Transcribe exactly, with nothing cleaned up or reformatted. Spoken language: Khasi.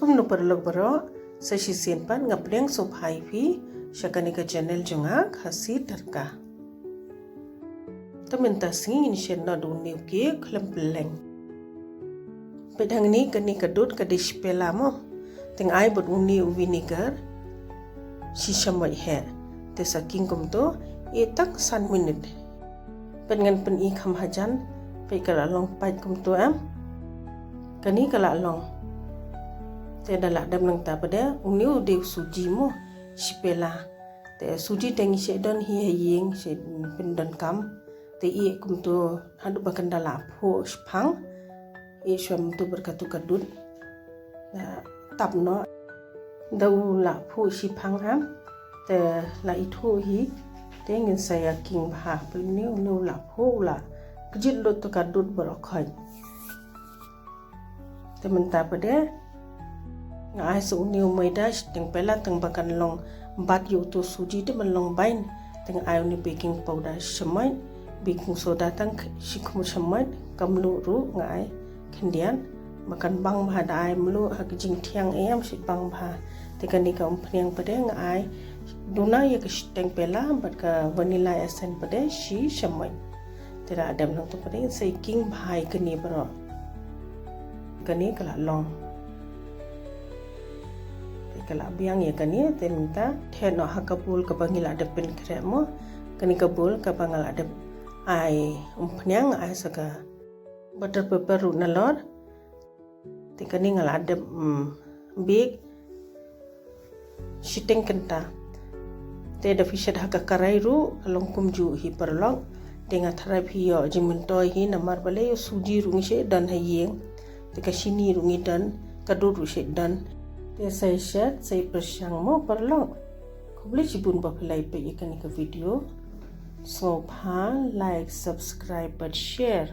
Kumno paralok baroh, sa shisien pat nga pdiang sngewbha ïa phi sha kane ka channel jong nga, Khasi Tyrka. Te mynta sngi ngin shet noh da une u cake khlem pylleng. Peit hangne, kane ka dud ka dei shi pela mo. Te nga ai bad une u vinegar shi shamoit heh. Te sa king kumto, ïeh tang san minit. Peit ngan pyni kham hajan, peit ka la long pait kumto em. Kane ka la long. Te da la dep nangta pat de, une u dei u suji mo, shi pela. Te suji te ngi shet don hi ha ïing, shet pyndonkam. Te ïeh kumto haduh ba kan da la phuh shiphang. Ïeh shuwa kumto bad katu ka dud. Da tap noh. Da u la phuh shiphang em. Te la ithuh hi. Te ngin sa ïa king bha. Peit une, une u la phuh, u la kjit lut tu ka dud baroh khoit. Te mynta pat de nga ai sa une u maida shiteng pela tang ba kan long bat ïa uto u suji te ban long bain. Te nga ai une u baking powder shamoit, baking soda tang shi khmut shamoit, ka mluh ruh nga ai khyndiat ba kan bang bha, da ai mluh ha ka jingthiang em shi bang bha. Te kane ka umphniang pat de nga ai duna ïa ka shiteng pela bad ka vanilla essence pat de shi shamoit. Te da dep nangta pat de sa king bha ïa kane baroh. Kane ka la long. Te ka la biang ïa kane, te mynta thet noh ha ka bowl kaba ngi la dep pynkhreh mo. Kane ka bowl kaba nga la dep ai umphniang, nga ai sa ka butter paper ruh nalor. Te kane nga la dep, mm, bake shiteng kynta. Te da phi shet ha ka karai ruh ka long kumjuh hi paralok. Te nga tharai phi ïoh jingmyntoi hi namar balei, u suji ruh ngi shet don ha ïing. Te ka shini ruh ngi don, ka dud ruh shet don. Te sa ïa shet, sa ïa pyrshang mo paralok. Khublei shibun ba phi la ïa peit ïa kane ka video. Sngewbha like, subscribe bad share.